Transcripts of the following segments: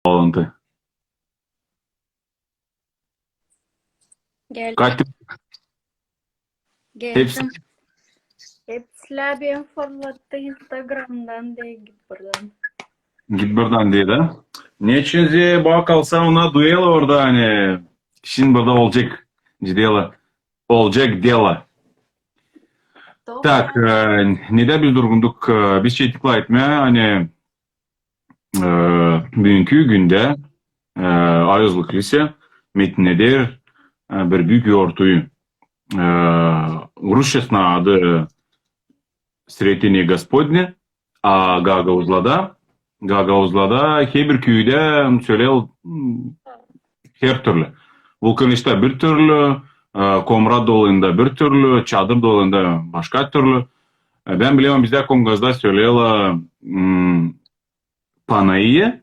Bağlantı. Geldim. Katip hepsi Geldim. Hepsiler beni fırlattı Instagramdan de git buradan. Git buradan dey da. Neçün ze bağa qalsa ona duyela orada hani şin burada olcaq dela olcaq dela. Tak, nede biz durğundıq? Biz çektik la etme hani Bugünkü günde Ayozlı kilise Metinedir bir büyük yortuyu. Rusçasına adı Sreteniye Gospodne, a Gagauzlada, Gagauzlada her bir köyde söyleyel her türlü. Vulkanişta bir türlü, Komrat dolayında bir türlü, Çadır dolayında başqa türlü. Ben bilemem, bizde Kongazda söyleyela Panayya,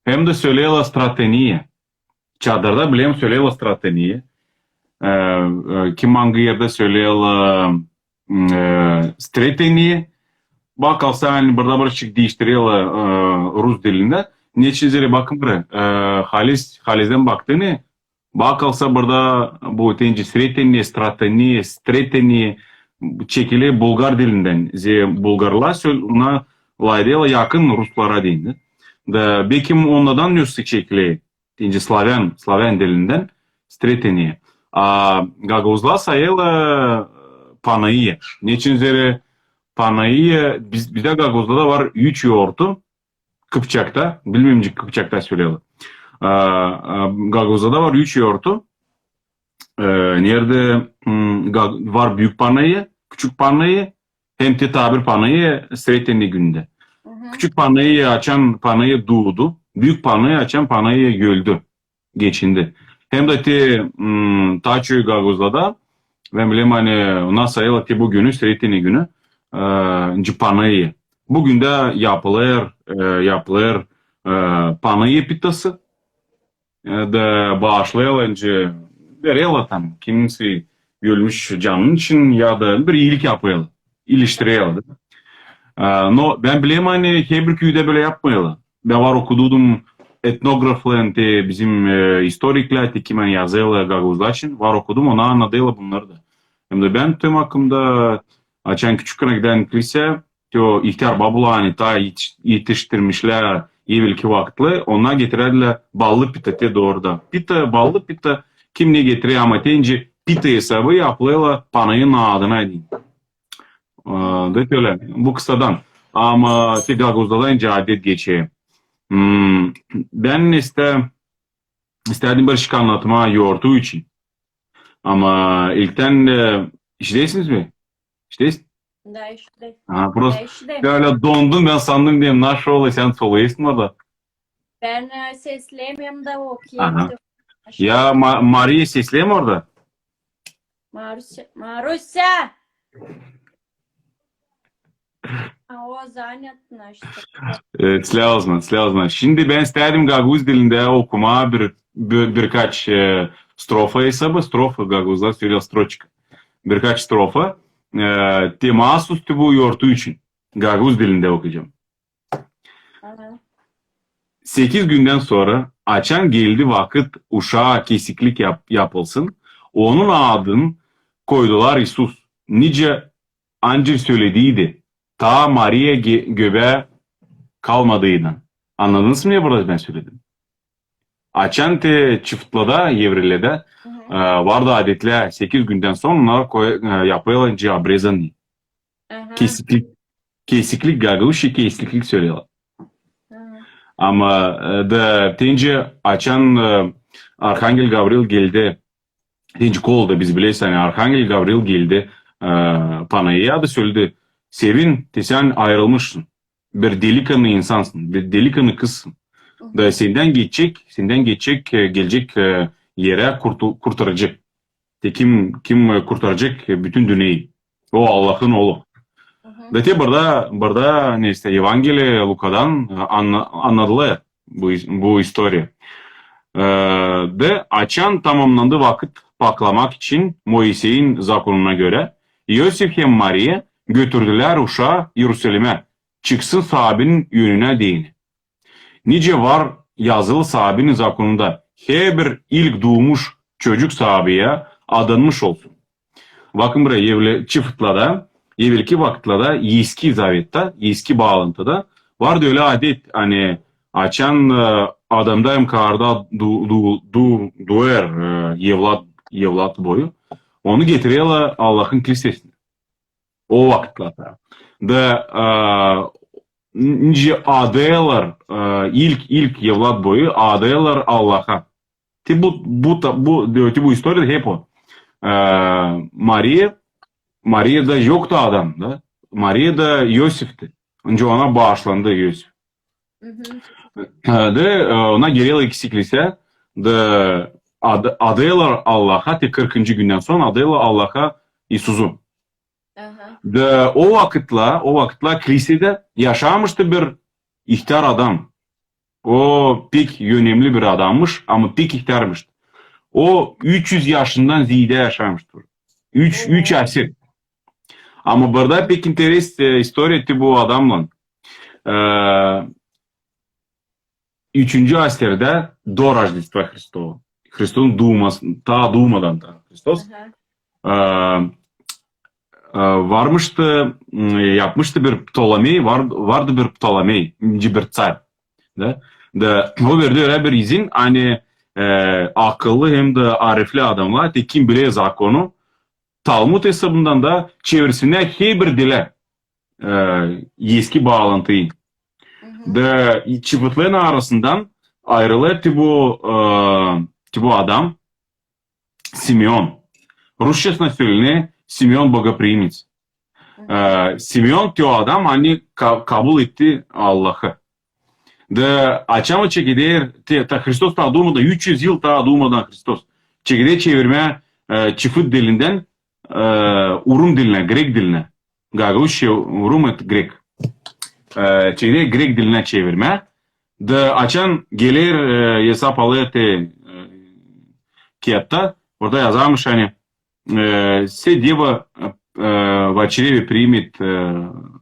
hem de söyleyela Strateniya. Çadırda bilem söyleyela Strateniya. Kim angi yerde söyleyela Streteniya. Baq qalsa, hani bir de bir çik deyiştirela rus dilinde. Neçün zere baqın bir, Halis, Halisden baqtı ne? Bağa qalsa burada bu tence sreteniye, strateniye, streteniye çekile bulgar dilinden. Ze bulgarlar söl ona layırela yaqın ruslara deyin de. Da bekim onlardan nüsü çekile tence slavân, slavân dilinden streteniye. A gagauzlar sayela panayıya. Neçün zere panayıya biz bizde gagauzlarda var üç yoğurtu Qıpçaqta, bilmeyim Qıpçaqta söyleyler. Gagauzada var üç yortu. Nerede var büyük panayı, küçük panayı, hem te tabir panayı Sretenli gününde. Küçük panayı açan panayı doğdu, büyük panayı açan panayı öldü, geçindi. Hem de te Taçoy Gagauzada, ben bilem hani nasıl sayıla te bu günü, Sretenli günü, panayı. Bugün de yapılır, yapılır panayı pitası da bağışlaylar, ence bereler tam kimisi ölmüş canın içün ya da bir iyilik yapıyorlar, iliştireler. No, ben bilem hani her bir köyde böyle yapmıyorlar. Ben var okududım etnograflar, te bizim istorikler, te kim hani yazıyorlar Gagauzlar içün, var okudum, ona anladıylar bunları da. Hem de ben tüm hakkımda açan küçük giden kilise, Tö ihtiyar babula ta yetiştirmişler evelki vaqıtlı, ona getirediler ballı pita te doğru da. Pita, ballı pita, kim ne getire, amma tence pita esabı yapılayla panayın adına deyin. Dep öyle, bu qıssadan. Amma te Gagauzda da ence adet geçe. Ben iste, isterdim bir şik añlatma yoğurtuv içün. Amma ilkten işitesiñizmi? İşitesiñ? Da, işiteyim. Ha, prosto Da, işiteyim. böyle dondum, ben sandım deyim, naş ola, sen solayısıñ orada. Ben sesleyim de Aha. okuyayım. Ya Mariya sesleyim orada? Maruся, Maruся! O zanят, значит. Slâzma, slâzma. Şimdi ben isterdim gaguz dilinde okuma bir, bir, bir qaç strofa esabı, strofa gaguzlar söylüyor stroçka. Bir qaç strofa temas üstü bu yortu içün gaguz dilinde okuyacağım. Sekiz günden sonra açan geldi vaqıt uşağa kesiklik yapılsın, onıñ adın qoydılar İsus, nice ancel söylediydi, taa Mariya göbe qalmadıydı. Añladıñızmı ne burada ben söyledim? Açan te çıftlada, yevrilede, vardı adetler, sekiz günden soñ olar yapıyorlar ince obrezanniy. Kesiklik, kesiklik, gagauzca kesiklik söyleyler. Amma da tence açan Arhangel Gavril geldi, tence kolda biz bilesiz, hani Arhangel Gavril geldi Panayıya da söyledi, Sevin, te sen ayırılmışsıñ, bir delikanlı insansıñ, bir delikanlı qızsıñ. Da senden geçecek, senden geçecek, gelecek yere qurtarıcı. Te kim, kim qurtaracaq bütün düneyı. O, Allah'ın oğlu. Dete burada, burada neyse Yevangeliye Lukadan añladılar bu, bu istoriya. De açan tamamlandı vaqıt paqlamaq içün Moisey'in zakonuna göre, Yosef hem Mariya götürdüler uşağı Yerusalime, çıqsın saabiniñ yönüne deyini. Nice var yazılı sahabiniñ zakonında, Her bir ilk doğmuş çocuk sahabeye adanmış olsun. Bakın buraya, evli çiftlarda, evelki vaqıtlarda eski zavetta, eski bağlantıda vardı öyle adet, hani açan adamda MKRda doğar evlat, evlat boyu, onı getireler Allah'ın kilisesine. O vaqıtlarda. Da nice adaylar, ilk, ilk evlat boyu adaylar Allah'a. Te bu, bu, bu, te bu istoriyada hep o. Mariya, Mariya da yoqtı adam, da. Mariya da Yosifti. Önce ona bağışlandı Yosif. De ona gerel ikisi kilise, de adaylar Allah'a, te qırqıncı günden soñ adaylar Allah'a İisuzu. De o vaqıtla, o vaqıtla kilisede yaşamıştı bir ihtiyar adam. O pek önemli bir adammış, amma pek ihtiyarmış. O 300 yaşından ziyde yaşamıştır. Üç, üç asir. Amma burada pek interes istoriya etti bu adamla. Üçünci asirde do Rojdestva Hristova. Hristonıñ doğması, ta doğmadan ta Hristos. Varmıştı, yapmıştı bir Ptolomey, var, vardı bir Ptolomey, bir tsar. Da, da, o verdi öyle bir izin, hani aqıllı hem de arifli adamlar, te kim bile zakonu, Talmud esabından da çevirsinler her bir dile eski bağlantıyı. Da çiftlerin arasından ayrıla ti bu, ti bu adam Simeon. Rusçasına söylene Simeon Bogoprimец. Simeon ti o adam hani qabul etti Allah'ı. Da açamı çekider, te, ta Hristos ta doğmadan, 300 yıl ta doğmadan Hristos. Çekider çevirme çift dilinden urum diline, grek diline. Gagauzce urum et grek. Çekider grek diline çevirme. Da açan gelir esap alır te kiyatta, orada yazarmış hani Se deva во чреве примет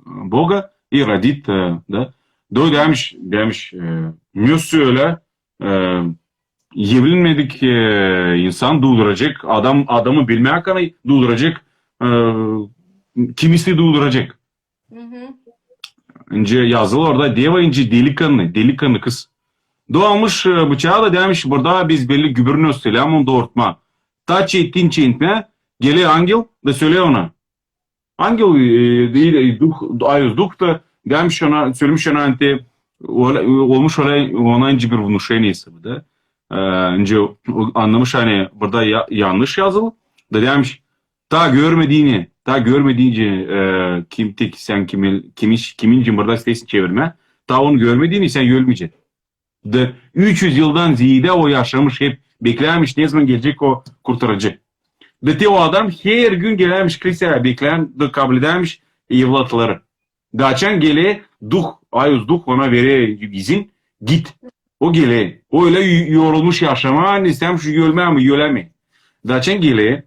Бога и родит, да. Do demiş, demiş, ne söyle, evlenmedik insan doğduracaq, adam, adamı bilmeyaqanı doğduracaq, kimisi doğduracaq. İnce yazılı orada deva ince delikanlı, delikanlı qız. Doğmuş bıçağı da demiş, burada biz belli gübürni selâm doğurtma. Ta çettin çentme, gele angel da söyle ona. Angel değil, duh, ayız duh da demiş ona, söylemiş ona ante, olmuş öyle ona ince bir внушение da. İnce anlamış hani burada ya, yanlış yazılı. Da demiş, ta görmediğini, ta görmediğince e, kim tek sen kimi, kimiş, kimin cımbırda istesin çevirme. Ta onu görmediğini sen ölmeyeceksin. De 300 yıldan ziyade o yaşamış hep beklemiş ne zaman gelecek o kurtarıcı. De te o adam her gün gelmiş kiliseye bekleyen de kabul edermiş evlatları. De açan gele duh, ayız duh ona vere izin git. O gele. O öyle yorulmuş yaşama hani sen şu ölme mi öleme. De açan gele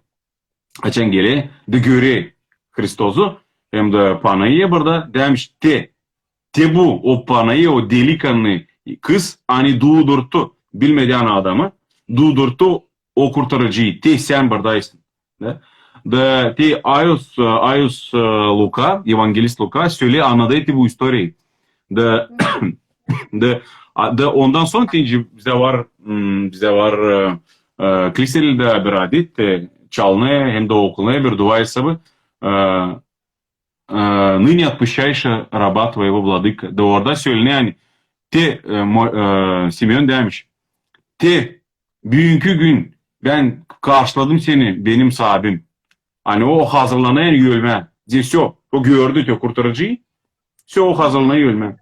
açan gele de göre Hristosu hem de Panayya burada demiş te te bu o Panayya o delikanlı kız hani doğdurttu bilmeden adamı doğdurttu o kurtarıcıyı te sen buradaysın. Da, da te Ayos Ayos Luka, Evangelist Luka söyle anladı bu istoriyi. Da da da ondan sonra deyince bize var bize var e, kiliseli de bir adet çalını hem de okunaya bir dua hesabı ныне отпущаешь раба твоего владыка. Da orada söylene yani te e, Simeon demiş. Te bugünkü gün ben karşıladım seni benim sahibim. Hani o hazırlanan yölme. De все, o gördü te kurtarıcıyı. Все o hazırlanan yölme.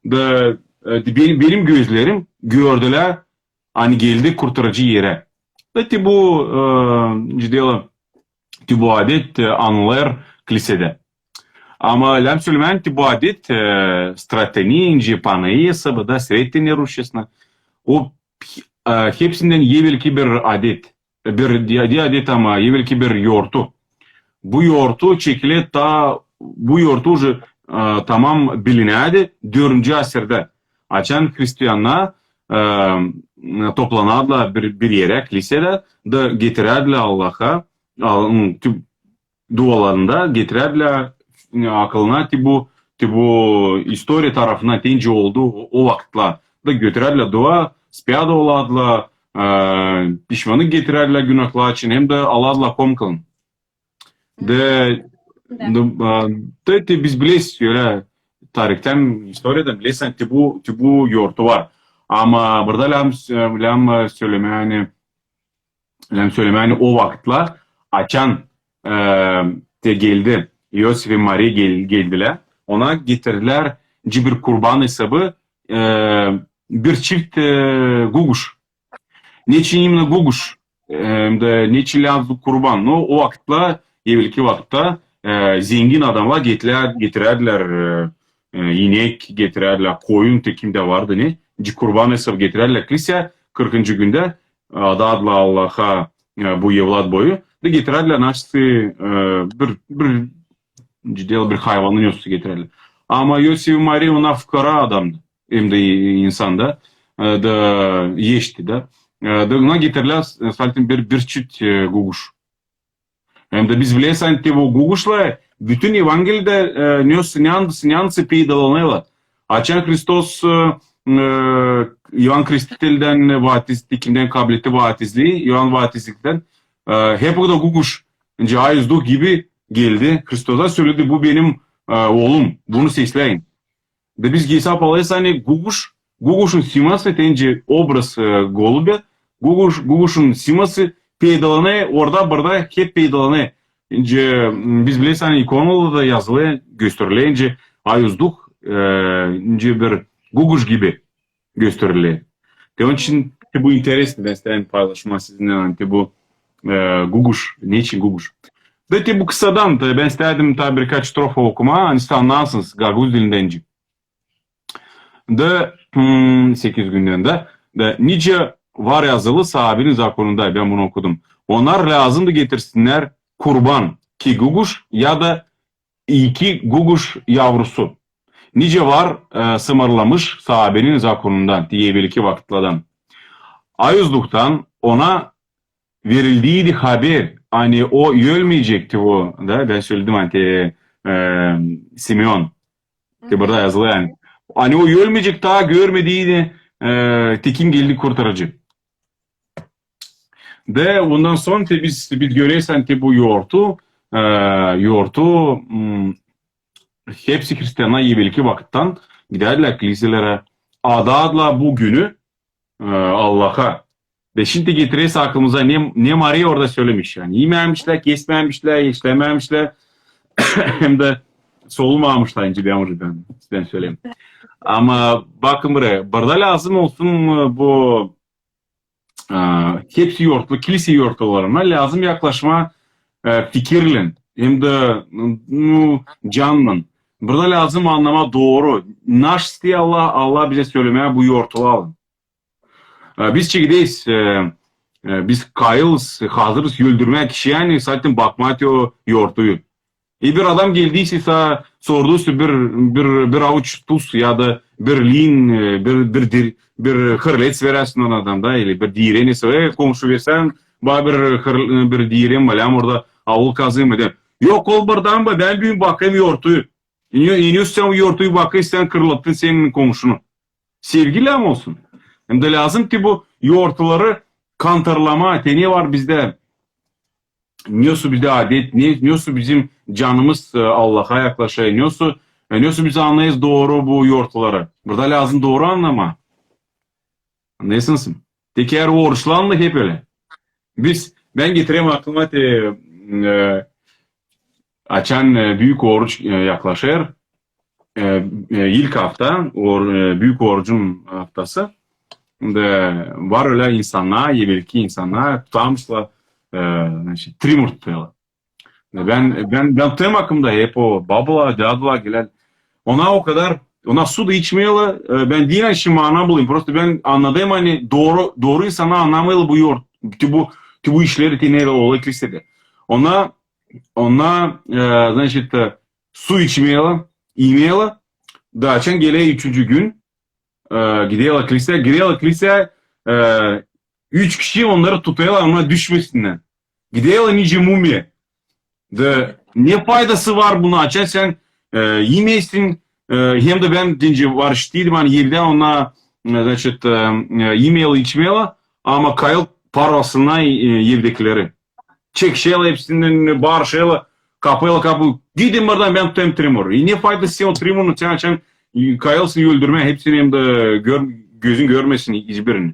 De, benim, benim gözlerim gördüler hani geldi kurtarıcı yere. Ve bu e, дело bu adet anlar kilisede. Ama lem söylemen bu adet e, strateni, panayısı, da sretini rusçasına. O e, hepsinden evvelki bir adet. Bir di adet ama evvelki bir yortu. Bu yortu çekile ta bu yortu уже e, tamam bilinedi 4. asırda. Açan hristianlar toplanadılar bir bir yere, kilisede, da getirediler Allah'a, dualarında getirediler aqılına ki bu, ki bu istoriya tarafından tence oldı o vaqıtlar. Da götürediler dua, spâda oladılar, pişmanlıq getirediler günahlar içün, em de aladılar komkılın. De, de, de biz bilesiz, öyle tarihten, istoriyadan bilesiñ ki bu, ki bu yortu var. Amma burada lâm, lâm söylemeni, lâm söylemeni o vaqıtlar açan te geldi, İosif ve Mariya gel, geldiler, ona getirdiler bir qurban esabı, bir çift guguş. Neçün imенно guguş? Em de neçün lâzım qurban? No, o vaqıtla, evelki vaqıtta zengin adamlar getiler, getirerdiler inek getirerdiler, qoyun te kimde vardı ne, qurban esap getirerdiler kilise qırqıncı günde adadılar Allah'a bu evlat boyu, de getirerdiler naştı bir, bir cidel bir hayvannıñ ösüsi getirerdiler. Amma Yosif Mariya ona fuqara adamdı. Em de insan da, da yeşti da. Da oña getirler saltim bir bir çift guguş. Em de biz bilemiz sanki bu guguşlar bütün Evangelide ne ne andısı ne andısı peydalanaylar. Açan Hristos İoann Krestitelden vaatizlikten qabul etti vaatizliği, İoann vaatizlikten hep o da guguş ayızduh kibi geldi Hristosa söyledi bu benim oğlum bunı sesleyin. De biz hesap alayız hani guguş, guguşın siması tence obraz golubya, guguş, guguşın siması peydalana, orda burada hep peydalana. İnce biz bilesiz hani ikonada da yazılı, gösterile ince ayuzduh, ince bir guguş gibi gösterile. De onun için bu interesli, ben istedim paylaşma sizinle, bu guguş, ne için guguş? De bu kısadan, ben isterdim tabi birkaç strofa okuma, hani siz anlarsınız Gaguz dilinden. De 8 günden de, de nice var yazılı sahabinin zakonunda, ben bunu okudum. Onlar lazımdı getirsinler kurban ki guguş ya da iki guguş yavrusu. Nice var e, sımırlamış sahabenin zakonundan, diyebilki vakıtlardan. Ayuzluktan ona verildiği haber, hani o ölmeyecekti o, da ben söyledim hani e, Simeon, de burada yazılı yani. Hani o ölmeyecek daha görmediğini e, Tekin geldi kurtarıcı. De ondan sonra te biz, biz görürsen te bu yoğurtu, e, yoğurtu m, hepsi Hristiyanlar evvelki vakitten giderler kiliselere. Adadılar bu günü e, Allah'a. Ve şimdi getirirse aklımıza ne, ne Maria orada söylemiş yani. Yememişler, kesmemişler, işlememişler. Hem de solmamışlar ince ben, ben, ben söyleyeyim. Ama bakın buraya, burada lazım olsun bu e, hepsi yoğurtlu, kilise yoğurtlularına lazım yaklaşma e, fikirle hem de nu, canla. Burada lazım anlama doğru. Naş istiyor Allah, Allah bize söylemeye bu yoğurtlu alın. E, biz çekideyiz, e, e, biz kayılız, hazırız öldürmeye kişi yani zaten bakma o yoğurtuyu. E bir adam geldiyse sana sorduysa bir, bir, bir avuç tuz ya da bir lin, bir, bir, bir, bir hırlets verersin ona adam da, ili bir direni e, komşu versen, ba bir, hır, bir diren malям orada avul kazıyım de. Yok ol buradan ba ben bir bakayım yoğurtuyu. İniyorsun sen yoğurtuyu bakayım sen kırlattın senin komşunu. Sevgiyle mi olsun? Hem de lazım ki bu yoğurtuları kantarlama, ne var bizde? Niyosu bizde adet, niyosu bizim canımız Allah'a yaklaşıyor, niyosu, niyosu biz anlayız doğru bu yoğurtuları. Burada lazım doğru anlama. Anlayasınız Teker oruçlanlı hep öyle. Biz, ben getireyim aklıma te, e, açan büyük oruç yaklaşır. E, ilk hafta, or, büyük orucun haftası. De, var öyle insanlar, evvelki insanlar tutamışlar, e, trimur tutuyorlar. Ben ben ben tutayım aklımda hep o babala, dadula gelen. Ona o kadar ona su da içmiyorlar. Ben değil şimdi mana bulayım. Просто ben anladım hani doğru doğru insana anlamalı bu yoğurt. Bu bu işleri teneyle ola kilisede. Ona ona e, значит, su içmiyorlar, yemiyorlar. Da açan gele üçüncü gün. Gidiyorlar kiliseye, giriyorlar kiliseye, üç kişi onları tutuyorlar, onlar düşmesinler. Gidiyorlar nice mumiya. De, ne faydası var bunu açan sen e, yemeysin, e, hem de ben dince var iştiydim, hani evde ona значит, e, yemeyeli içmeyeli, ama kayıl parasına e, evdekileri. Çekşeli hepsinden bağırşeli, kapıyla kapı, gidin buradan ben tutayım trimur. E ne faydası sen o trimurnu sen açan kayılsın öldürme, hepsini hem de gör, gözün görmesin hiçbirini.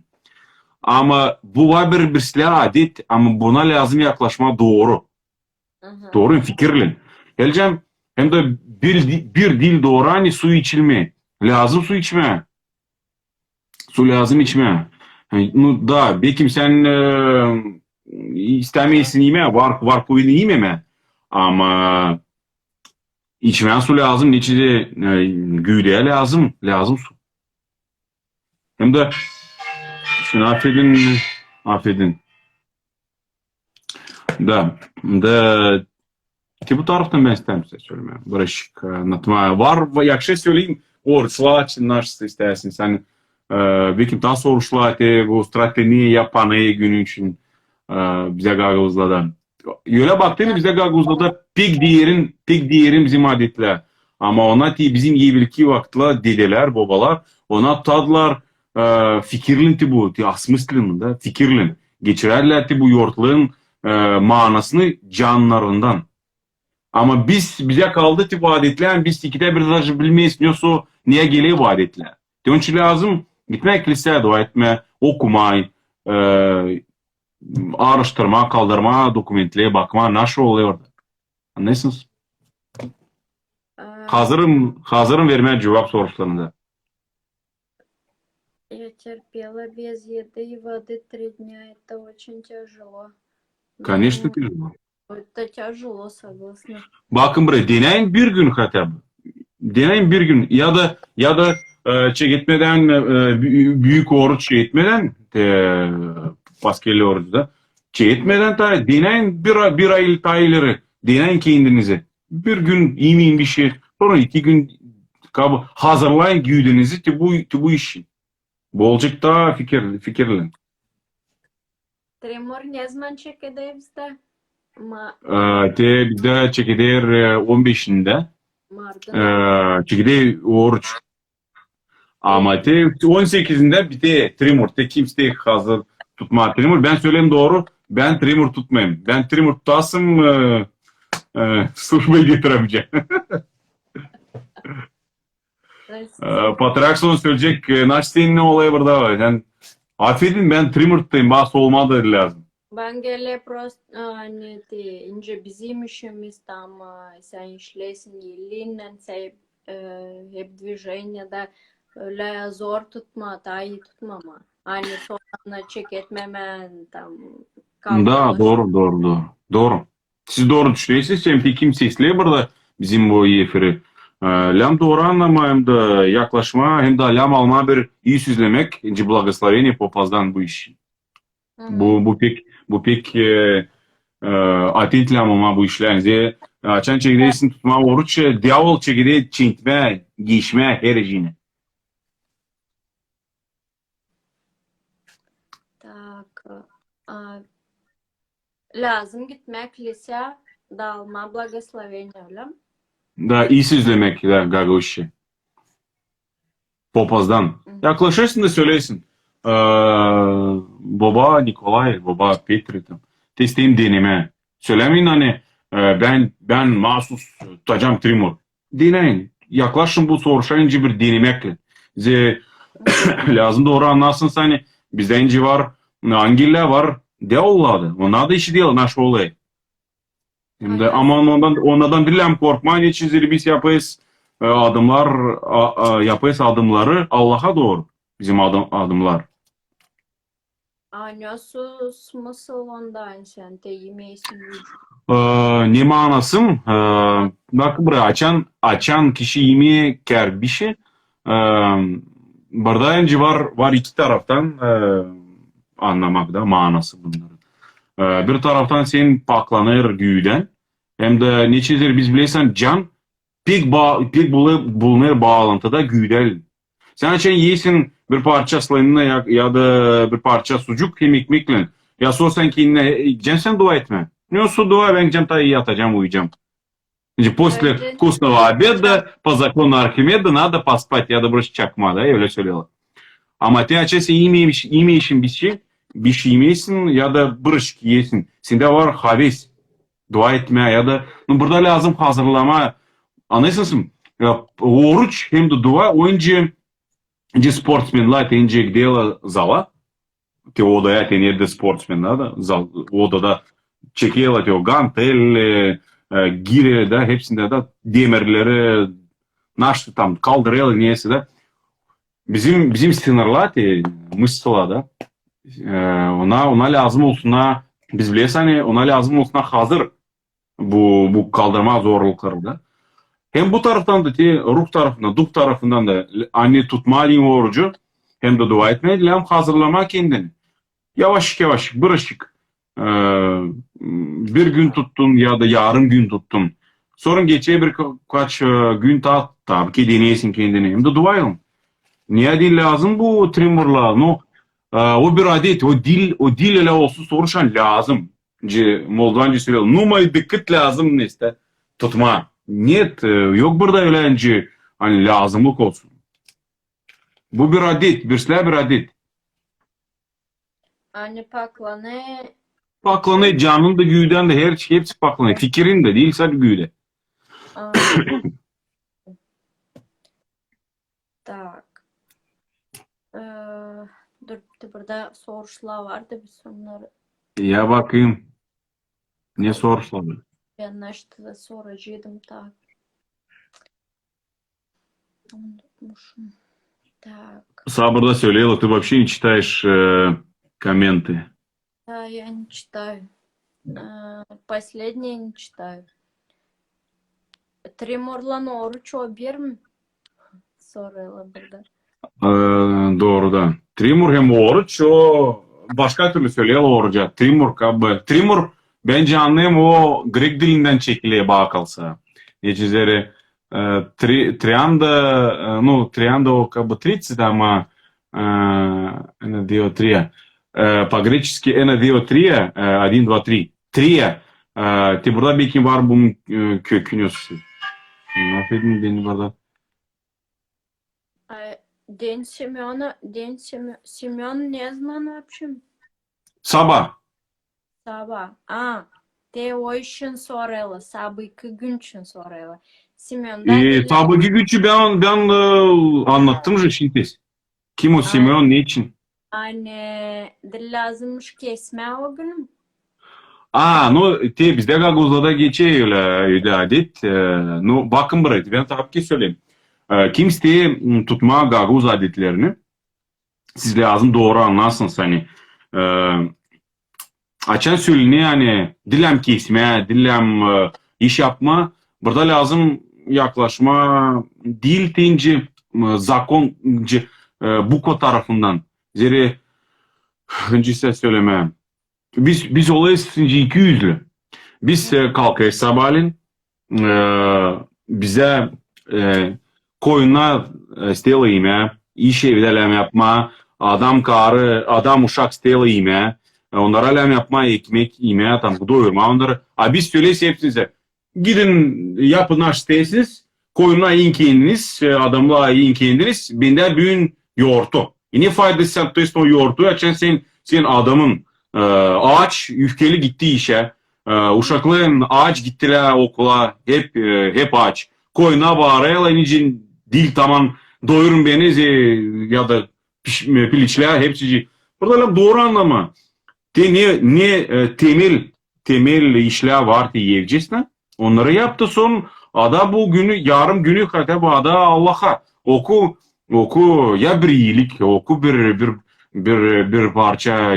Ama bu var bir bir silah adet, ama buna lazım yaklaşma doğru. Doğru fikirle. Geleceğim hem de bir, bir dil doğru hani su içilme. Lazım su içme. Su lazım içme. Yani, nu, da, belki sen e, istemeysin yeme, var, var kuvvetini yememe. Ama içmeyen su lazım, neticede e, güdeye lazım, lazım su. Hem de şimdi affedin, affedin. Da, da ki bu taraftan ben isterim size söylemeye. Barışık anlatmaya. Var, yakşı söyleyeyim. Oruçlar için nasıl istersin sen e, belki daha soruşlar te bu strateji yapanı günü için e, bize Gagavuz'da. Öyle baktığında bize Gagavuz'da pek değerin pek değerin bizim adetler. Ama ona ti bizim evvelki vaktla dedeler, babalar ona tadlar e, fikirlin ti bu, ti asmıslın da fikirlin. Geçirerler ti bu yoğurtluğun e, manasını canlarından. Ama biz bize kaldı ti bu adetler, biz ikide bir dahi bilmeyiz ne so niye geliyor bu adetler. Onun için lazım gitmek kiliseye dua etme, okumayı, e, araştırma, kaldırma, dokumentlere bakma, nasıl oluyor orada. Anlıyorsunuz? Hazırım, hazırım vermeye cevap sorularında. Я терпела без еды и воды три дня. Это очень тяжело. Конечно, Ну, тяжело. Это тяжело, согласна. Bakın buraya deneyin bir gün hatta. Deneyin bir gün ya da ya da e, şey etmeden e, büyük oruç şey etmeden e, Paskalya orucu da şey etmeden ta deneyin bir, bir ay ta ileri deneyin kendinizi. Bir gün yemeyin bir şey sonra iki gün kabı hazırlayın güdenizi ki bu ki bu işi. Bolcuk da fikir fikirli. Trimur ne zaman çekede bizde? Ma E, te bizde çekider 15'inde Mart'ın. e, çekide oruç. Ama te 18'inde bir de trimur. Te kimse hazır tutma trimur. Ben söyleyeyim doğru. Ben trimur tutmayayım. Ben trimur tutasım e, e, surbayı getiremeyeceğim. E, Patriark söyleyecek. E, Naçteyn ne olayı burada var. Yani, affedin ben trimur tutayım. Bazı olmadı lazım. Ben gele prost hani te ince bizim işimiz tam sen işlesin elinle sen e, hep движениеда öyle zor tutma, daha iyi tutmama. Hani sonra çek etmemen tam Da doğru doğru doğru. Doğru. Siz doğru düşünüyorsunuz. Çünkü kimse isteye burada bizim bu efiri. E, Lem doğru anlama hem de yaklaşma hem de lem alma bir iyi süzlemek. İnci blagoslovение popazdan bu iş. Bu bu pek bu pek e, e, atetle ama bu işler. Açan çekideysin tutma oruç, diavol çekide çintme, geçme her şeyine. Так, а, lazım gitmek lise dalma благословение öyle mi? Da iyi süzlemek da gagavuşçu. Popazdan. Yaklaşırsın da söylersin. Ee, baba Nikolay, baba Petri tam. Testeyim deneme. Söylemeyin hani e, ben ben mahsus tutacağım trimur. Deneyin. Yaklaşın bu soruşa bir denemekle. Ze lazım doğru anlarsın hani bizde inci var, Angela var, de olladı. Ona da işi değil, naş olay. Hem de aman ondan onlardan dilem korkma niçin biz yapayız e, adımlar a, a, yapayız adımları Allah'a doğru bizim adım adımlar. А nasıl smısıl ondan sen te yemeysin. Ee, ne manasım? Ee, bak buraya açan açan kişi yemeğe ker bir şey. Ee, burada önce var var iki taraftan e, anlamak da manası bunların. Ee, bir taraftan sen paklanır güyden hem de neçedir biz bilirsen can pek, ba pek bulunur bağlantıda güydel. Sen açan yeysiñ bir parça slanina ya, ya da bir parça sucuk hem ekmekle. Ya sorsañ kendine, gideceksin sen dua etme. Ne olsa dua, ben gideceğim ta yatacağım, uyuyacağım. После вкусного обеда, по закону Архимеда, надо поспать, ya da bir çaqma, da, öyle söyleyler. Amma te açası yemeyişin bir şey, bir şey yemeysiñ ya da bir ışıq yeysiñ. Sende var haves, dua etme ya da, nu, burada lâzım hazırlama, añlaysıñsıñ? Oruç hem de dua önce, önce sportsmenlar tence gideler zala, Te odaya te nerde sportsmenler da zal odada çekeler te o gantelle, gire da hepsinde da demirleri naştı tam kaldıreler neyse da. Bizim bizim sınırlar te mısqıla da. Ona ona lâzım olsuna biz bilesiz hani ona lâzım olsuna hazır Bu, bu qaldırma zorluqları da. Hem bu taraftan da, te ruh tarafından, duh tarafından da anne tutma din orucu, hem de dua etme, hem hazırlama kendini. Yavaş yavaş, bir ışık, bir gün tuttun ya da yarım gün tuttun. Soñ geçe bir qaç gün ta, tabi ki deneysiñ kendini, hem de dua edin. Ne din lâzım bu trimurlar? Nu, o bir adet, o dil, o dil ele olsun soruşan lâzım. Ce, moldovanca söyleyler, numay diqqit lâzım neste, tutma. Net, yoq bir da öyle ce, hani lâzımlıq olsun. Bu bir adet, bir silâ bir adet. Hani paklanı. Paklanı, canın da güyden de, her şey, hepsi paklanı. Fikirin de, değil sadece güyde. Tak. Dur, burada soruşlar vardı, biz onları... Ya bakayım. Ne soruşlar? Ben naştı soracıydım, tak. Unutmuşum. Так. Sabırda söyleyeli, ты вообще не читаешь комменты. Да, я не читаю. Последнее не читаю. Trimorlan oruç o birmi? Soraylar burada. Doğru da. Trimur hem oruç, o başqa türlü söyleyeli oruca. Trimur как бы. Trimur, bence añlayım, o grek dilinden çekile bağa qalsa. Neticede tri, trianda, nu, trianda o как бы tridtsat, amma ena, dio, tria. Po-greçeski ena, dio, tria, odin, dva, tri. Tria, te burada belki bar bunıñ kökünesi. Laf edin beni burada. День Семена, День Семен ne zaman вообще? Saba. Saba. A, te o içün soraylar, sabıki gün içün soraylar. Semenda E, sabıki gün içün ben, ben añlattım je şimdi. Kim o Semyon, ne içün? Anne, dil lazımmış kesme o günü. A, nu, te bizde Gaguzlada keçe öyle, öyle adet. Nu, baqın bir, ben tabii ki söyleyim. Kim istey tutma Gaguz adetlerini, siz lâzım doğru añlasıñız, hani, açan söylene, hani, dilem kesme, dilem iş yapma, burada lâzım yaqlaşma dil tence, zakonce, bukva tarafından, zere, ncise söyleme, biz, biz olayız ikiyüzlü, biz kalkayız sabalin, Bize qoyuna stela ime, iş evde lâm yapma, adam qarı, adam uşaq stela ime, onlara lâm yapma, ekmek ime, tam doyurma onları. A biz söyleysiz hepsinize, gidin yapın aş isteysiñiz, qoyuna yiyin kendiñiz, adamlar yiyin kendiñiz, bende büyün yoğurtu. E ne faydası sen tutuysıñ o yoğurtu, açan sen, sen adamıñ aç, üfkeli gitti işe, Uşaqlar aç gittiler okula, hep, hep aç. Koyuna baraylar, nice dil tamam doyurın beni ya da piliçler, hepsi. Burada doğru anlama. Te ne, ne temel, temel işler var te evcesine, onları yaptı, soñ ada bu günü, yarım günü hatta bu ada Allah'a. Oqu, oqu ya bir iyilik, oqu bir, bir, bir, bir parça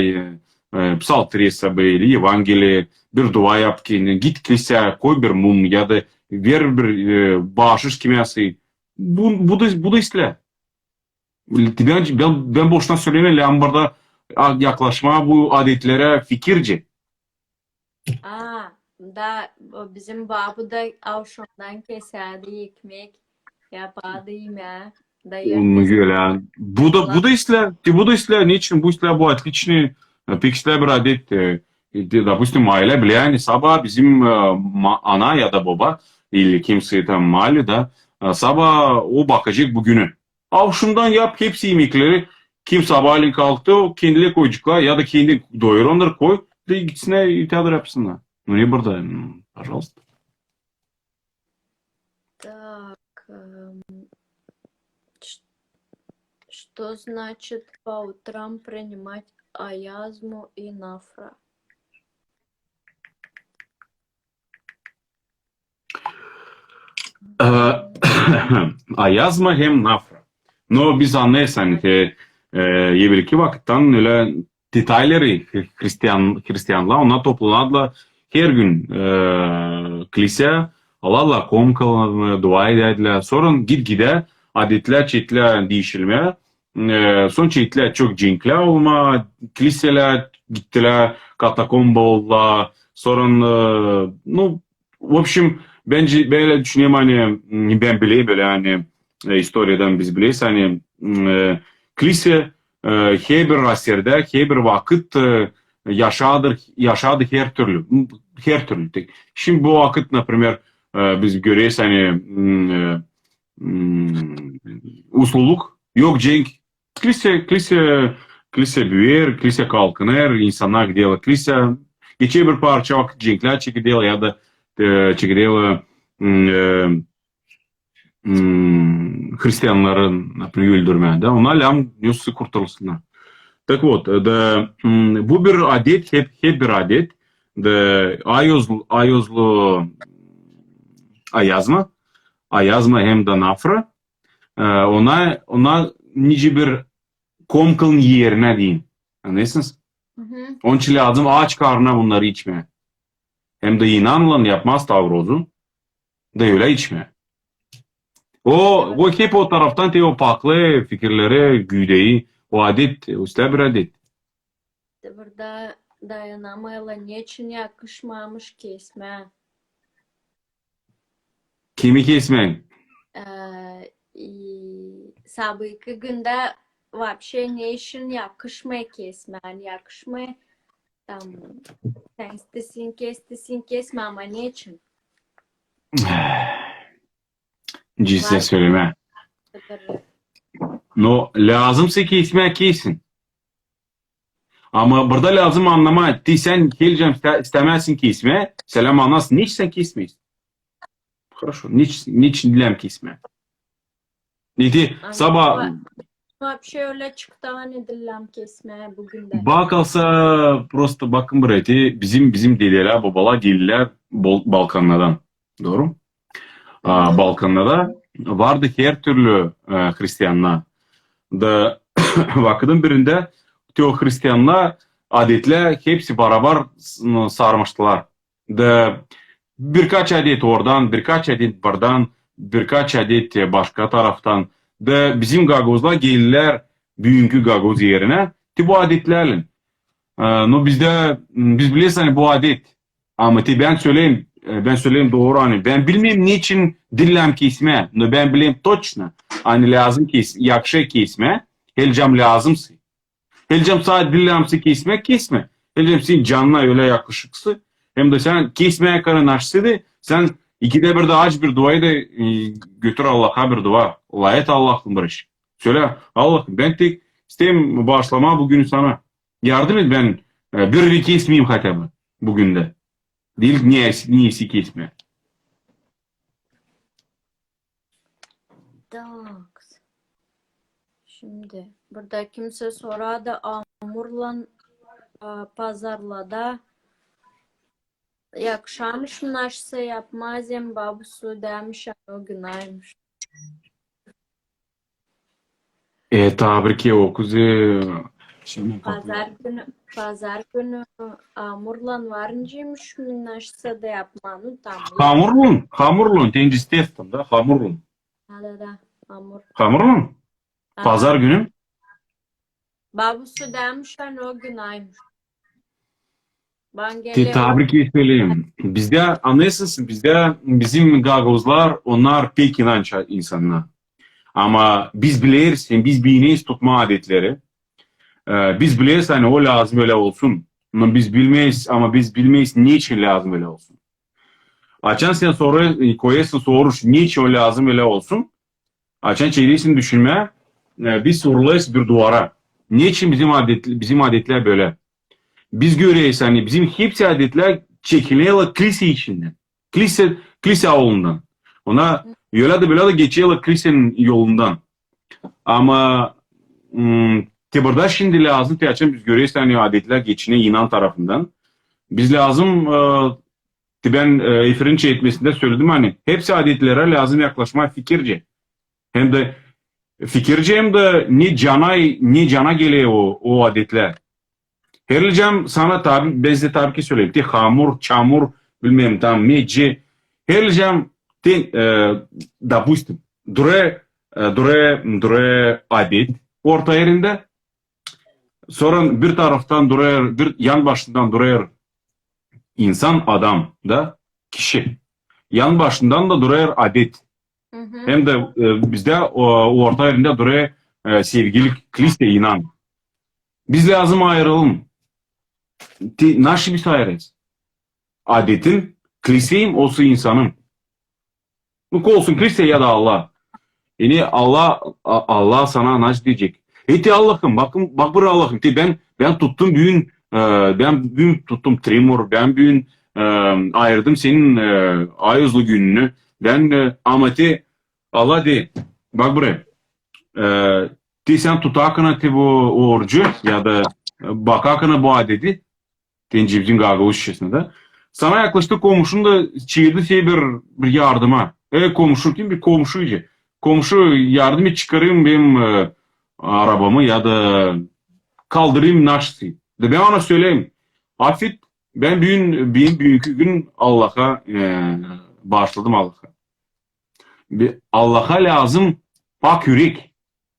Psaltiri esabı ili Yevangeliye, bir dua yap ki, git kilise, qoy bir mum ya da ber bir bahşış kimâsı. Bu, bu da, bu da istile. Ben, ben, ben boşuna söylemem, lâmbarda yaqlaşma bu adetlere fikirce. A, da, bizim babu da avşondan keserdi ekmek, yapardı yeme. Da ertesi Öyle. Bu da, bu da isler, bu da isler. Niçin bu isler, bu otliçniy, pek isler bir adet. Dopustim, aile bile, yani saba bizim ana ya da baba, ili kimse tam mahalle da, saba o baqacaq bugünü. Al şundan yap hepsi yemekleri, kim sabahleyin qalqtı, o kendile qoycaqlar, ya da kendi doyur onları qoy, de gitsinler itadır yapsınlar. Nu ne burada, pojalosta. Так, что значит по утрам принимать аязму и нафра? Ayazma hem nafra. No, biz anlays, hani, te, evelki vaqıttan öyle detayları hristian, hristianlar ona toplanadılar her gün kilise, aladılar komkalarını, dua edediler. Soñ git-gide adetler, çetler deyişilme, soñ çetler çoq cenkler olma, kiliseler gittiler, katakomba oldılar, soñ, nu, V obşem, bence, ben öyle düşünem, hani, ben bileyim öyle, hani, istoriyadan biz bileysiz, hani, kilise her bir asırda, her bir vaqıt yaşadır, yaşadı her türlü, her türlü. Tek şimdi bu vaqıt, naprimer, biz göreyiz, hani, usulluq, yoq cenk, Kilise, kilise, kilise büyür, kilise qalqınır, insanlar gideler kilise, keçe bir parça vaqıt cenkler çekideler ya da çekideler hristianları, naprimer, öldürmeye, da, ona lâm nösi qurtulsınlar. Tak vot, da, bu bir adet, hep, hep bir adet, da, ayozlu, ayozlu ayazma, ayazma hem de nafra, Ona, ona nice bir komkılın yerine deyin. Añlaysıñız? Onıñ içün lâzım aç qarına bunları içme. Hem de inanılan yapmaz tavrozu, da öyle içme. O, o hep o taraftan te o paqlı fikirleri güydeyi, o adet, üstâ bir adet. Bir daa dayanamayla neçün yaqışmamış kesme? Kimi kesmeñ? Sabıyki günde vapşe ne işin yaqışmay kesme, hani yaqışmay tam sen istesiñ kes, istesiñ kesme, amma ne içün? Cinsiye söyleme. No, lâzımsa kesme, kesin. Amma burada lâzım añlama, ti sen kelcem istemezsiñ kesme, selâm añlasın, neçün sen kesmeysiñ? Хорошо, neçün dilem kesme? Neti, saba... Вообще öyle çıqtı, hani dillem kesme bugün de. Baqalsa, prosto baqın bir eti, bizim, bizim dedeler, babalar geldiler Balkanlardan, doğru? Balkanlarda vardı her türlü hristianlar. Da vaqıtın birinde o hristianlar adetler hepsi barabar sarmıştılar. Da bir qaç adet oradan, bir qaç adet buradan, bir qaç adet başqa taraftan. Da bizim gagozlar geldiler büyünkü gagoz yerine, te bu adetlerle. No bizde, biz bilesiz, hani bu adet. Amma te ben söyleyim, ben söyleyim doğru, hani ben bilmeyim niçin dillem kesme, no ben bileyim toçno, hani lâzım kes, yahşı kesme, helcam lâzımsı. Helcam saat dillemsi kesme, kesme. Helcam sen canına öyle yaqışıqsı, hem de sen kesmeye qaranaşsı de, sen ikide bir de aç bir duayı da götür Allahqa bir dua, layet Allah'ın bir iş. Söyle, Allahım, ben tek isteyim bağışlama bugün sana. Yardım et, ben bir de kesmeyim hatâ bı bugün de. Değil, niyesi kesme. Tak. Şimdi burada kimse soradı, Amurlan pazarlada yaqşamış naşsa yapmazem babusu demiş, o günaymış. E, taa bir ke o küze Pazar künü, pazar künü hamurlan varıncıymış naşsa da yapma, nu tam. Hamurlun, hamurlun, tenci testom, da, hamurlun. Da, da, da, hamur. Hamurlun? Pazar günü? Babusu demiş, hani o günaymış. Te tabrik etmeliyim. Bizde, añlaysıñız, bizde bizim gagauzlar, onlar pek inanç insanlar. Amma biz bileriz, hem biz biyneyiz tutma adetleri. Biz bileriz, hani o lâzım öyle olsun. Amma biz bilmeyiz, amma biz bilmeyiz neçün lâzım öyle olsun. Açan sen soru, koyasıñ soruş, neçün o lâzım öyle olsun? Açan çeyreysiñ düşünme, biz urlayız bir duvara. Neçün bizim adet, bizim adetler böyle? Biz göreyiz, hani bizim hepsi adetler çekileler kilise içinden. Kilise, kilise avulından. Ona öyle de böyle de geçeler kiliseniñ yolundan. Amma Tebrda şimdi lâzım te açan biz göreyiz, hani adetler geçine inan tarafından. Biz lâzım ben efirince etmesinde söyledim, hani hepsi adetlere lâzım yaqlaşma fikirce. Hem de fikirce, hem de ne cana, ne cana kele o, o adetler. Herlicam sana tabi, ben size tabi ki söyleyim, te hamur, çamur, bilmem tam mece. Herlicam te, dopustim, dure, dure, dure adet orta yerinde, soran bir taraftan durer, bir yan başından durer insan, adam, da, kişi. Yan başından da durer adet. Hem de bizde orta yerinde dure sevgilik, kilise, inan. Biz lâzım ayıralım. Naşı biz ayırayız? Adetin, kiliseyim, olsun insanım. Nu, olsun kilise ya da Alla. Yani Alla, Alla sana naş diyecek? Ey te Allahım, bakın, baq bir Allahım, te ben, ben tuttum büyün, ben büyün tuttum trimur, ben büyün ayırdım senin ayızlı gününü, ben, amma te Alla dey, baq buraya, te sen tutakına te bu orucı ya da baqakına bu adeti, Tencibdin Gagauzçasına da, sana yaqlaştı qomşuñ da çığırdı seni bir bir yardıma. Ey, qomşu, kim bir qomşu ice. Qomşu, yardım et çıqarayım benim arabamı ya da qaldırayım naşsı. De ben oña söyleyim, Afit, ben büyün, benim büyünki gün Allaha bağışladım Allaha. Allaha lâzım pak yürek,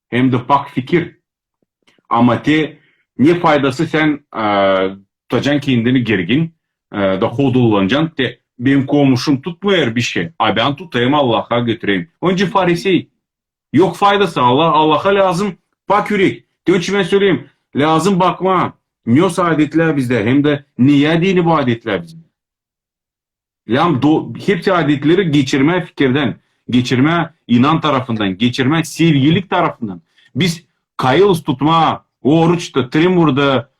hem de pak fikir. Amma te ne faydası sen tutacañ kendini gergin, da hodullanacañ, te benim qomşum tutmayır bir şey, a ben tutayım Allahqa götüreyim. Onca farisey, yoq faydası, Alla, Allahqa lâzım pak yürek. Te onıñ içün ben söyleyim, lâzım baqma, ne adetler bizde, hem de neya dini bu adetler bizde. Lâm do, hepsi adetleri geçirme fikirden, geçirme inan tarafından, geçirme sevgilik tarafından. Biz qayılız tutma, oruç da, trimur da,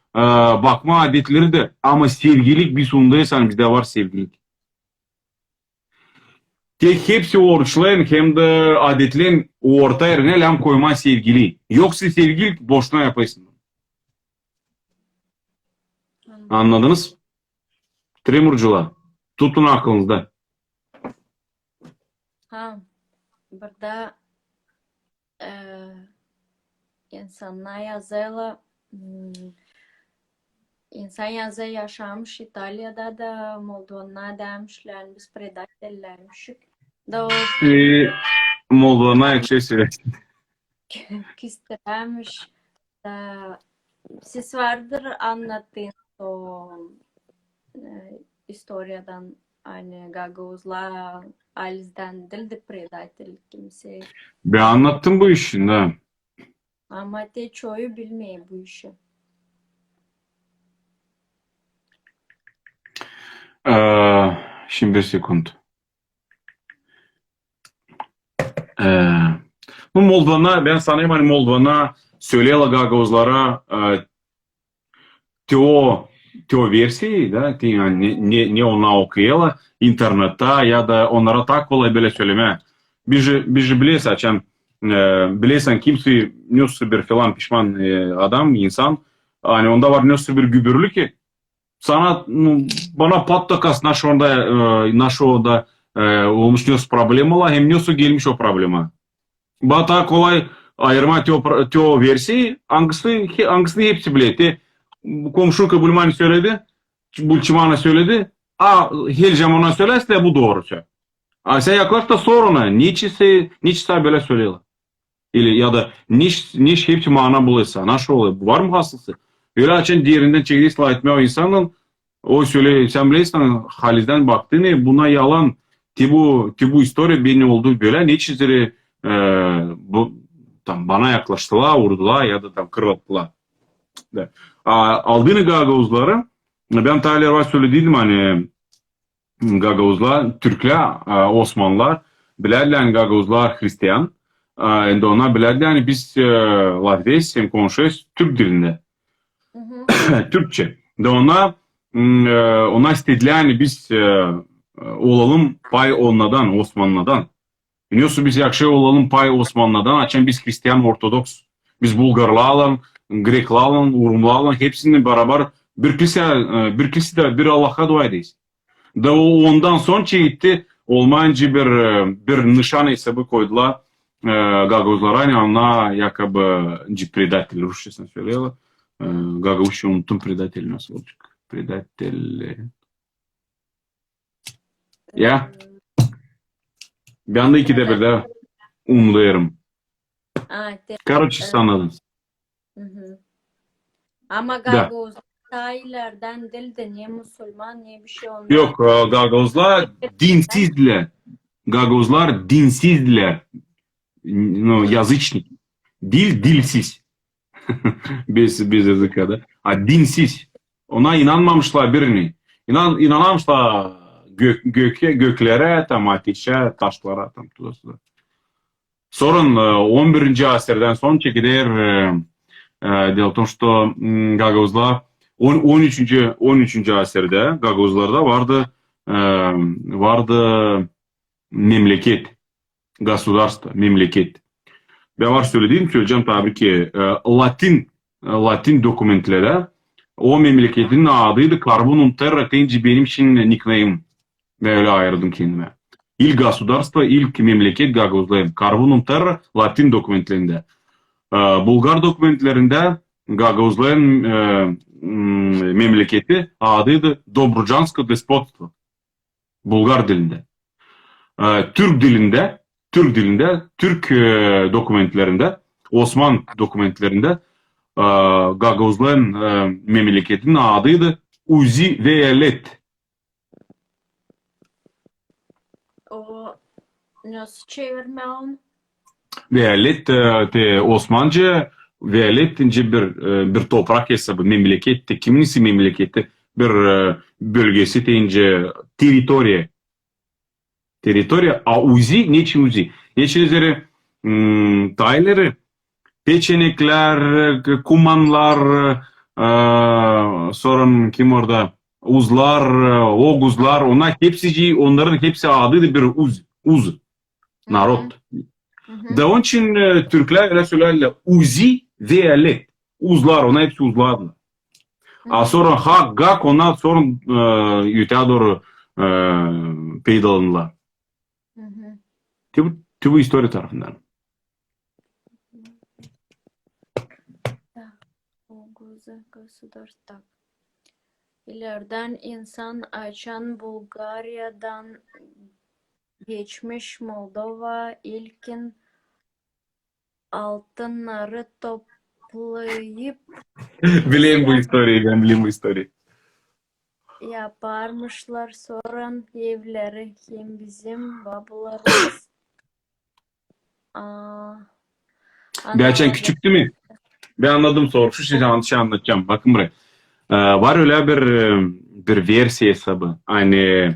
baqma adetleri de, amma sevgilik biz undaysan bizde var sevgilik. Tek hepsi oruçlayn hem de adetleyn orta yerine lâm qoyma sevgili. Yoqsa sevgilik boşuna yapaysın. Añladıñız? Tremurcılar, tutun aqılıñızda. Ha, bir daa insanlar yazalar, insan yaza yaşamış İtaliyada da, Moldovada demişler, biz predatellermişik. Da o Moldovada şey söyleysin. Küstüremiş. Da siz vardır anlattığınız o istoriyadan, hani Gagauzlar Alizden dildi predatel kimse. Ben anlattım bu işi, da. Amma te çoyu bilmey bu işi. Şimdi bir sekund. Bu Moldovana, ben sanayım, hani Moldovana söyleyla gagauzlara teo, teo versiyayı, da, ne, ne, ne ona oquyela internetta ya da onlara ta qolay böyle söyleme. Biz je, biz je bilesiz, açan, bilesiñ, kimse nösü bir filan pişman adam, insan, hani onda var nösü bir gübürli ki, Sana, nu, bana pat takas naşı onda, naşı onda olmuş nösü problemalar, hem nösü gelmiş o problema. Bana taa qolay ayırma teo, teo versiyayı, angisi, angisini hepsi bile. Te qomşu Bulmani söyledi, Bulçimana söyledi, a helcam ona söylerse bu doğru. A sen yaqlaş da sor ona, neçisi, neçisi böyle söyleyler. Ili ya da niş, niş hepsi mana bulaysa, naşı olay, var mı hasılsı? Öyle açan diğerinden çekilse aytmaya o insanla, o söyle, sen bileysen, Halizden baktı ne, buna yalan, ti bu, ti bu istoriya beni oldu böyle, neçizleri. Bu tam bana yaqlaştılar, urdılar ya da tam qırlattılar. Aldını gagauzları, ben ta ileri söylediydim, hani Gagauzlar, türkler, osmanlılar bilediler, yani gagauzlar hristiyan, endi onlar bilediler, yani biz laf etemiz, hem qonuşamız türk dilinde, türkçe. De onlar, onlar istediler, yani biz olalım pay onlardan, osmanlılardan. Nasıl biz yahşı olalım pay osmanlılardan, açan biz hristiyan, ortodoks, biz bulgarlarla, greklarla, urumlarla hepsinen beraber bir kilise, bir kilisede bir Allahqa dua edeyiz. Da o ondan soñ çeyitti, olmayınca bir, bir nişan esabı qoydılar gagauzlara, yani ona yakobı predatel, rusçasını söyleyler, gagauzca unuttım predatel nasıl olacaq, predatel. Ya. Ben de ikide bir de umlayırım. Karoçe, siz añladıñız. Amma gagauz taylardan dildi, ne musulman, ne bir şey onlar. Yoq, gagauzlar dinsizdiler. Gagauzlar dinsizdiler. Nu, yazıçnik. Dil, dilsiz. Bez, bez язıka, da? A dinsiz. Ona inanmamışlar birini. İnan, inanamamışlar gök, gökke, göklere, tam ateşe, taşlara, tam tuda-suda. Sorun, on birinci asırdan soñ çekiler, delo v tom, što gagauzlar on, on üçünci, on üçünci asırda gagauzlarda vardı, vardı memleket. Gosudarstvo, memleket. Ben var söylediğim, söyleyeceğim tabi ki, latin, latin dokumentlere o memleketniñ adıydı Carbonum Terra deyince benim içün nikneyim. Ben öyle ayırdım kendime. İlk gosudarstvo, ilk memleket Gagauzlayım. Carbonum Terra latin dokumentlerinde. Bulgar dokumentlerinde Gagauzlayım memleketi adıydı Dobrucansko despotstvo. Bulgar dilinde. Türk dilinde, türk dilinde, türk dokumentlerinde, osman dokumentlerinde Gagauzlayan memleketiniñ adıydı Uzi Veyalet. O nasıl çevirme onı? Veyalet te osmanca, veyalet ince bir bir topraq esabı, memleket te, kimniñse memleketi, bir bölgesi te ince territoriya, territoriya, a uzi, neçün uzi? Neçün üzeri tayleri, peçenekler, kumanlar, soran kim orda, uzlar, oguzlar, onlar hepsi, onların hepsi adı bir uz, uz. Narod. Da onıñ içün türkler öyle söylerler, uzi veyalet. Uzlar, ona episi uzlardır. A sonra hak, gak, ona soñ öte doğru peydalandılar. Tübü istoriya tarafından. İleriden insan açan Bulgariyadan Geçmiş Moldova ilkin altınları toplayıp Bilem bu istoriyayı, ben bilem bu istoriyayı. Yaparmışlar, soran evleri hem bizim babalarımız Berçen küçük değil mi? Ben anladım soru. Şu şey anlatacağım. Bakın buraya. Var öyle bir bir versiya hesabı. Hani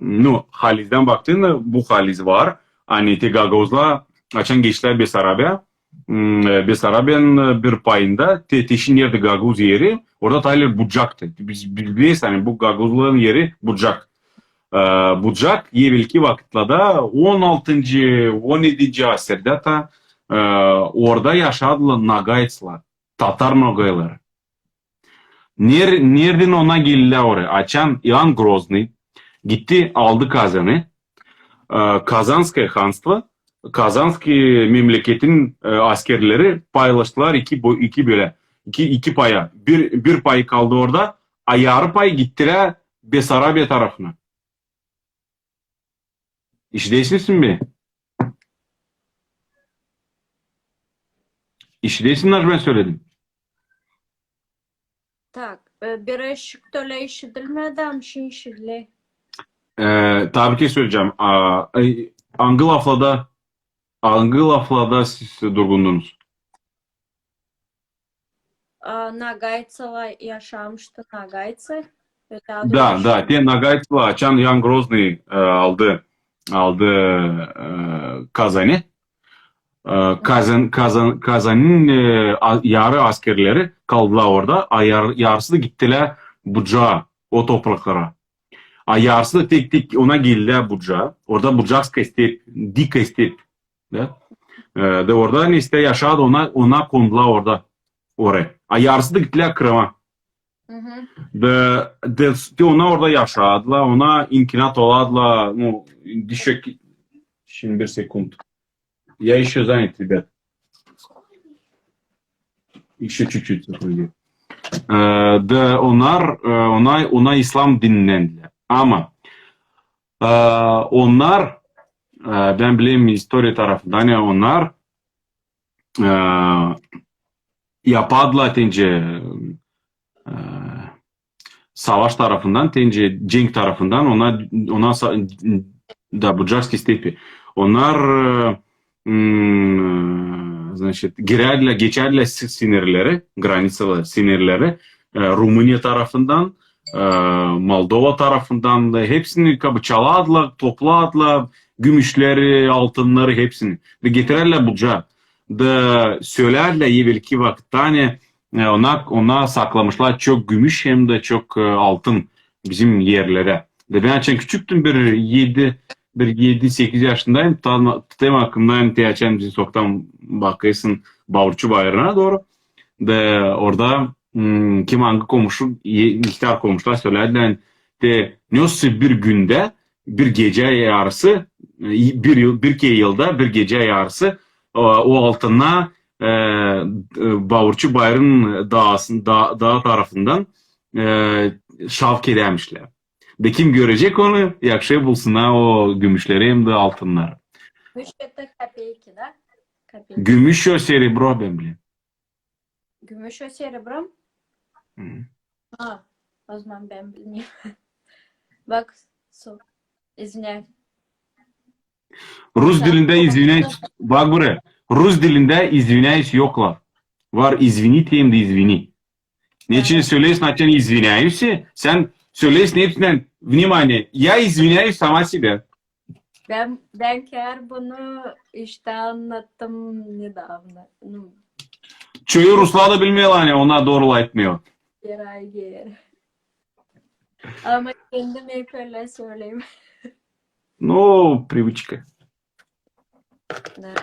nu, halizden baktığında bu haliz var. Hani te Gagauzlar açan geçtiler Besarabiya. Besarabiyanıñ bir payında te teşin yerde Gagauz yeri, orada taylar Bucaqtı. Biz bilmeyiz, hani bu Gagauzların yeri Bucaq. Bucaq evelki vaqıtlarda on altıncı, on yedinci asırda ta orada yaşadılar nogaytslar, tatar nogayları. Nereden ona geldiler oraya? Açan İoann Groznıy gitti, aldı Kazanı, Kazanskoye hanstvo, Kazanskiy memleketiniñ askerleri paylaştılar iki iki böle, iki iki paya. Bir bir payı qaldı orada, a yarı pay gittiler Besarabiya tarafına. İşidesiñizmi? İşidesiñizmi, ben söyledim? Tak, bir eşik töle işidilmedi, am şi işidile. Tabii ki söyleyeceğim. Angi laflarda? Angi laflarda siz durğundıñız? Nagaytsala yaşamıştı nagaytsı. Da, da, te Nagaytsala açan İvan Groznıy aldı, aldı Kazani. Kazan, Kazan, Kazanniñ yarı askerleri qaldılar orda, a yarısı da gittiler Bucağa, o topraqlara. A yarısı da tek, tek ona geldiler Bucağa, orda Bucakskaya step, dikaya step, da, de orda neste yaşadı, ona, ona qondılar orda, oraya. A yarısı da gittiler Qırıma. De, de, de ona orada yaşadılar, ona imkânat oladılar, nu, dişek, şimdi bir sekund. Я еще занят, ребят. Еще чуть-чуть. De onlar, ona, ona islam dinindendiler. Amma onlar, ben bilem istoriya tarafından, onlar yapadılar tence savaş tarafından, tence cenk tarafından ona, ona da, Bucakskiy stepi, onlar, znaçit, girerdiler, geçerdiler sinirleri, granitsalar, sinirleri Rumıniya tarafından, Moldova tarafından da hepsini kab çaladılar, topladılar, gümüşleri, altınları hepsini ve getirerler Buca. Da söylerdiler evelki vaqıtta ne, ona, ona saqlamışlar çoq gümüş hem de çoq altın bizim yerlere. De ben açan küçüktim, bir yedi, bir yedi, sekiz yaşındayım, tam aklımdayım, te açan bizim soqtan baqaysıñ Bavurçı bayırına doğru. De orada kim angi qomşu, ihtiyar qomşular söylediler, de nösi bir günde, bir gece yarısı, bir yıl, bir ke yılda bir gece yarısı o altına Bavurçı bayırıñ dağasın, dağ tarafından şavk edemişler. De kim görecek onı, yahşı bulsun a o gümüşleri em de altınları. Gümüş это kopeyki, da? Kopeyki. Gümüş o serebro ben bilem. Gümüş o serebro? Ha, o zaman ben bilmeyim. Bak, so, извиняюсь. Rus dilinde извиняюсь, bak buraya. Rus dilinde извиняюсь yoq laf. Var извините em de извини. Neçün söyleysiñ aytañ извиняюсь, sen söyleysiñ hepsinden, vнимание, я извиняюсь сама себя. Ben, ben kâr bunı işte anlattım nedavno. Nu, Çoyu ruslar da bilmeyler, hani ona doğru aytmıyor. bir ay gelir. Ama kendim hep öyle söyleyim. Ну, привычка. Да.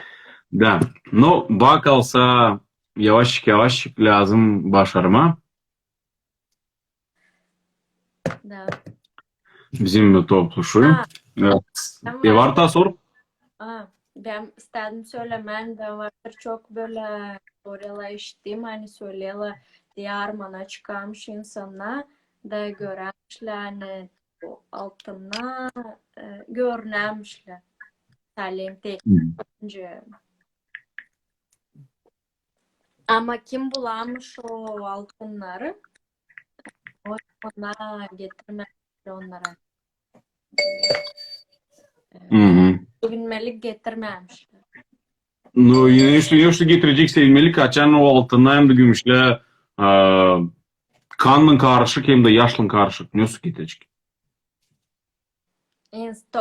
Да. No, baq alsa, yavaşçıq yavaşçıq lâzım başarma. Да. Bizim toplaşuv. Ha. E, var da sor. A, ben istedim söylemen, ben vardır çok böyle soruyorlar işittim, hani söylüyorlar diyar mana çıkarmış insanlar da görenmişler hani bu altına e, görünemişler. Talente önce. Ama kim bulamış o altınları? O ona getirmemişler onlara. Hı Sevinmelik getirmemişler. Nu, işte, işte getirecek sevinmelik açan o altınlar hem de gümüşler qanla qarışıq hem de yaşla qarışıq. Nesi getirecek? Insto,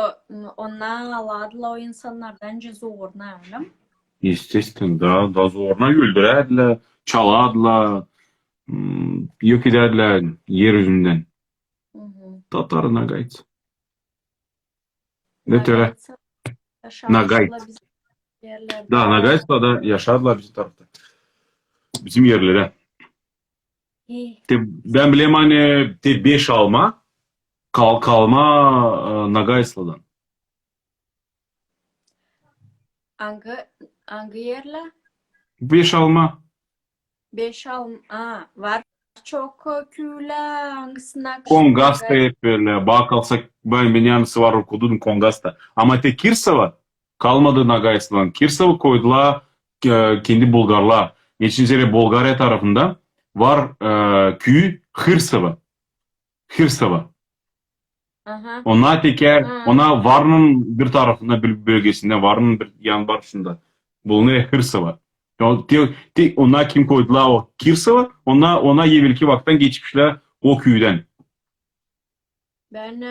ona aladılar o insanlardan zoruna, öyle mi? Естественно, да, да zoruna öldürediler, çaladılar, yoq edediler yer yüzünden. Tatar nagayts. Ne öyle? Nagayt. Da, nagaytslar da yaşadılar bizim tarafta. Bizim yerlerde. Te, ben bilem hani te beş alma, qal, qalma nagaytslardan. Angi, angi yerler? Beş alma. Beş alma, a, var çoq köyler, angisine Kongasta ep böyle, baq alsa, ben, ben yanısı var oqudım Kongasta. Amma te Kirsova qalmadı nagaytslardan. Kirsova qoydılar kendi bulgarlar. Neçün sene Bolgariya tarafında var köyü Hırsova. Hırsova. Aha. Ona teker, Ha. ona Varnıñ bir tarafında, bir bölgesinde, Varnıñ bir yan başında bulunır Hırsova. O, te, te, ona kim qoydılar o Kirsova, ona, ona evelki vaqıttan geçmişler o köyden. Ben,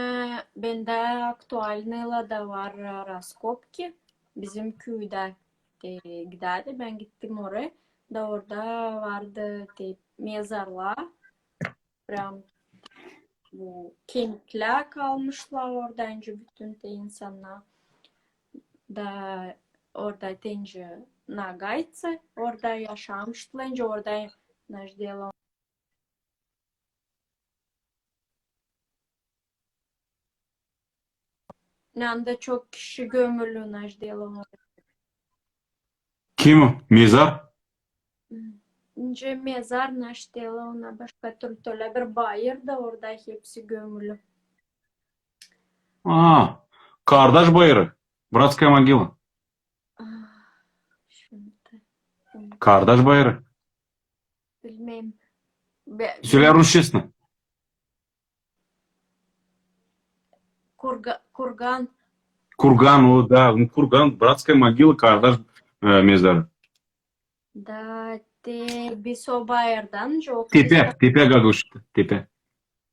bende aktualnıyla da var raskopki, bizim köyde gidadi, ben gittim oraya, da orada vardı te mezarlar, prям bu kemikler qalmışlar orada ince bütün te insanlar, da orada tence nagaytsı orada yaşamıştılar, ince orada najdela. Anda çoq kişi gömülü najdela. Kim o? Mezar? İnce mezar naştela ona başqa türlü töle bir bayır da orada hepsi gömülü. A, Qardaş bayırı, Bratskaya mogila. Şimdi Qardaş bayırı. Bilmeyim. Söyle rusçasını. Kurga, kurgan. Kurgan, o, da, Kurgan, Bratskaya mogila, qardaş e, mezarı. Da, te biz o bayırdan çoq. Tepe, tepe Gaguşta, tepe.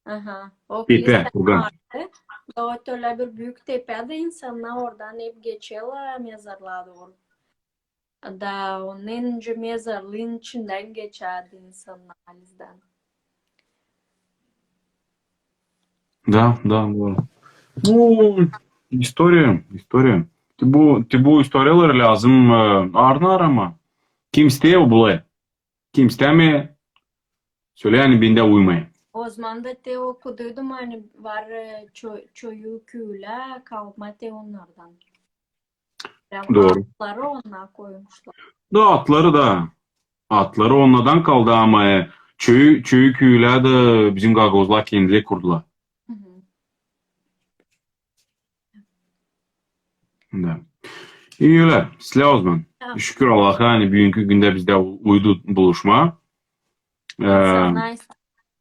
Aha, o Tepe, kilise kurgan. vardı. O öyle bir büyük tepede insanlar oradan hep geçerler mezarlığa doğru. Da onıñ mezarlığın içinden geçerdi insanlar alizden. Da, da, doğru. Bu istoriya, istoriya. Bu, bu istoriyalar lazım arnı arama. Kim istey o bulay. Kim isteme, söyle yani bende uymay. O zaman da te okuduydum hani var çoyu köyler kalma te onlardan. Yani Doğru. Atları onlar koymuşlar. Da atları da. Atları onlardan kaldı ama e, çöyü, çöyü köyler de bizim gagozlar kendileri kurdular. Hı hı. Da. İyi öyle. Sizler o zaman. Tamam. Şükür Allah'a hani bugünkü günde bizde uydu buluşma. Ee, İnsanlar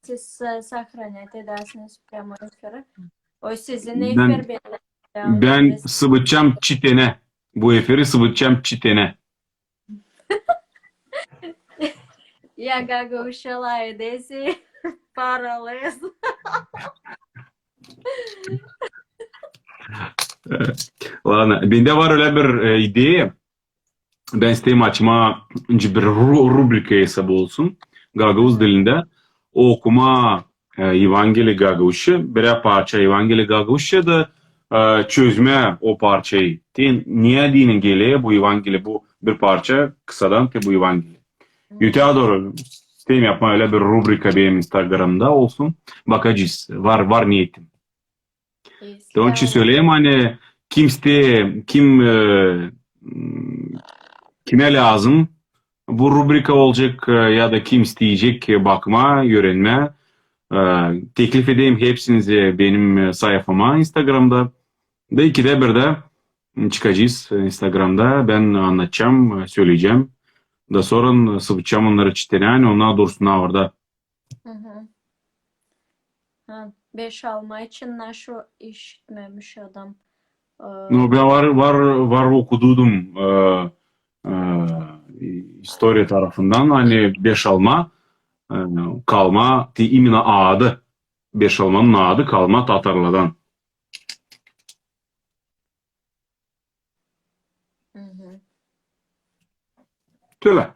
siz sahraniyet edersiniz prямой efiri. O sizin Ben- efir benim. ben sıvıtacağım çitene. Bu efiri sıvıtacağım çitene. Ya gagavuşala edesi paralez. Ладно. Bende var öyle bir e, ideya. Ben isteyim açma bir rubrika hesabı olsun. Gagavuz dilinde. Okuma e, Evangeli Gagavuşça. Birer parça Evangeli Gagavuşça da e, çözme o parçayı. Ten, niye dinin geliyor bu Evangeli bu bir parça kısadan ki bu Evangeli. Yukarı doğru isteyim yapma öyle bir rubrika benim Instagram'da olsun. Bakacağız. Var var niyetim. Onun için söyleyeyim hani kim iste, kim e, kime lazım bu rubrika olacak e, ya da kim isteyecek bakma, öğrenme. E, teklif edeyim hepsinize benim sayfama Instagram'da. Da ikide bir de çıkacağız Instagram'da. Ben anlatacağım, söyleyeceğim. Da sonra sıvıtacağım onları çitene. Yani onlar dursunlar orada. Hı hı. Ha, beş alma için nasıl işitmemiş adam. Ee, No, ben var var var okudum e, e, istoriya tarafından hani beş alma e, kalma ti imенно adı beş almanın adı kalma Tatarlardan. Hı hı. Töle.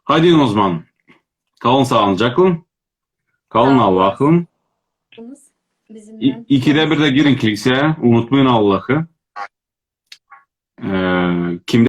Hadi o zaman. Kalın sağlıcakla. Kalın Sağ Allah'ın. Bizimle. İkide bir de girin kiliseye. Unutmayın Allah'ı. Ee, kimde.